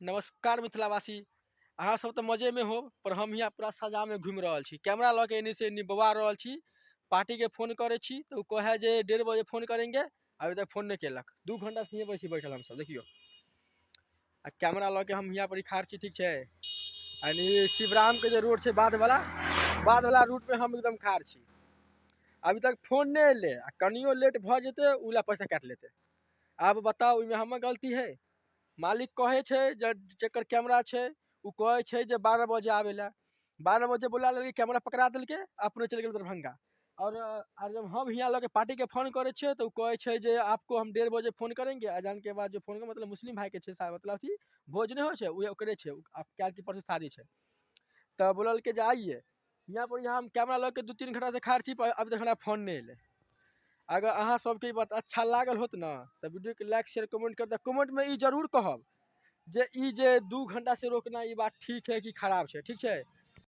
नमस्कार मिथिलावासी, अहाँ सब तऽ मजेमे हो, पर हम हियाँ पूरा सजामे घुमि रहल छी। कैमरा लऽ के एन्नी से एन्नी बौआ रहल छी। पार्टीके फोन करै छी तऽ ओ कहै जे 1:30 बजे फोन करेंगे, अभी तक फोन नहि केलक। 2 घंटा से हियाँ पर छी बैठल हमसब। देखियौ, आ कैमरा लऽ के हम हियाँ पर ठाढ़ छी, ठीक छै। आ एनी शिवरामके जे रोड छै, बाधवला बाधवला रूट पे हम एकदम ठाढ़ छी। अभी तक फोन नहि एलै, आ कनियो लेट भऽ जेतै, उ लए पैसा काटि लेतै। आब बताउ, ओहिमे हमर गलती है? मालिक कहै छै जे जकर कैमरा छै, ओ कहै छै जे 12 बजे आबै लए। 12 बजे बोला लेलकै, कैमरा पकड़ा देलकै, अपने चलि गेल दरभंगा। और जब हम हियाँ लऽ के पार्टीके फोन करै छियै तऽ ओ कहै छै जे आपको हम 1:30 बजे फोन करेंगे। अजान के बाद जो फोन, मतलब मुस्लिम भाइके छै, मतलब अथी भोज नहि होइ छै, उहे ओकरे छै। आब काल्हि की परसू शादी छै, तऽ बोललकै जे आइए यहाँ पर। यहाँ हम कैमरा लऽ के 2-3 घंटा से खाड़ छी, पर अभी तक हमरा फोन नहि एलै। अगर अहाँ सबके ई बात अच्छा लागल होत ने, तऽ वीडियोके लाइक, शेयर, कमेंट कर दे। कमेंटमे ई जरूर कहब जे ई जे 2 घंटा से रोकना, ई बात ठीक है कि खराब छै, ठीक छै।